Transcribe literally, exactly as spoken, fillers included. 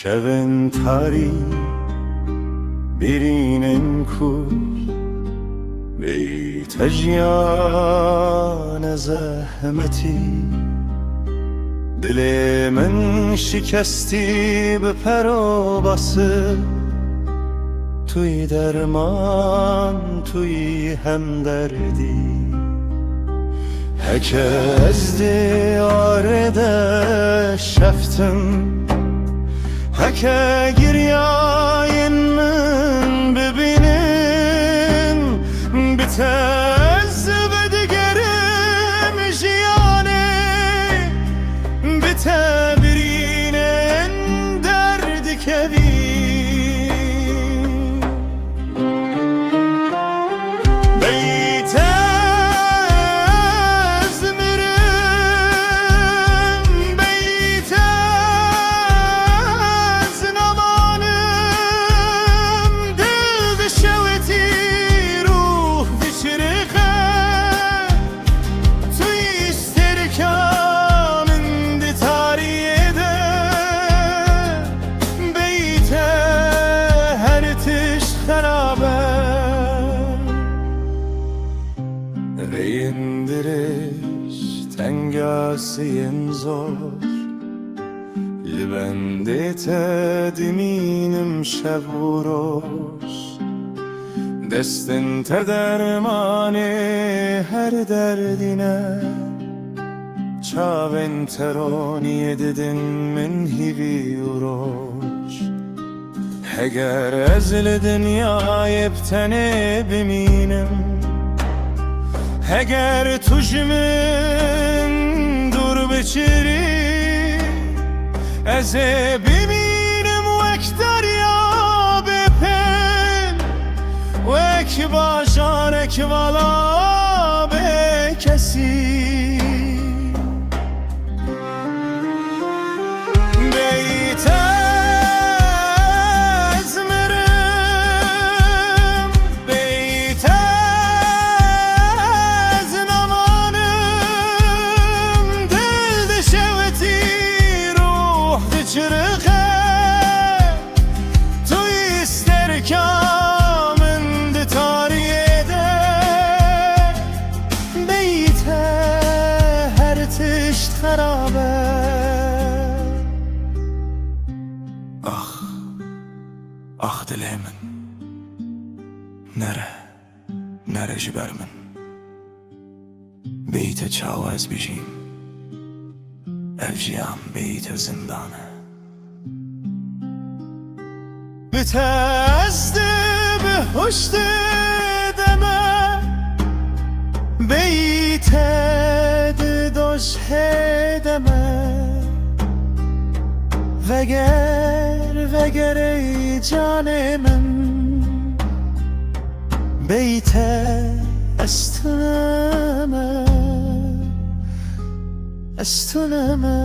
Şevên tarî, birînên kûr, beyte jiyane zehmetî. Dilê min şikestî bi per û basî, tu yî derman, tu yî hemderdî. Heke ez diyarê de şeftim, heke giryayên min bibînin, bi te ez vedigerim jiyanê, bi te birînên derdikevî. Beyte ez mirim, beyte ez namanim, dil dişewitî, ruh dişirixe. Tu yî sterka min di tariyê de, beyte her tişt xerab e. Rêyên dirêj, tengasiyên zor, li bendê te dimînim şev û roj. Destên te dermanê her derdî ne, çavên te roniyê didin min hîvî û roj. Heger ez li dinyayê bi tenê bimînim, heger tu ji min dûr biçirî, ez ê bimînim wek derya bê pêl, wek bajarek vala bê kesî. Beyte ez mirim, beyte ez namanim, dil dişewitî, ruh diçirixe. Tu yî sterka min di tariyê de, beyte her tişt xerab e. Ax, ax dilê min, nere, nere ji ber min. Bêyî te çawa ez bijîm? Ev jiyan bêyî te zindan e. Bi te ez di bihuştê de me, bêyî te di dojhê de me. Veger, veger ey canê min. Bêyî te ez tune me, ez tune me.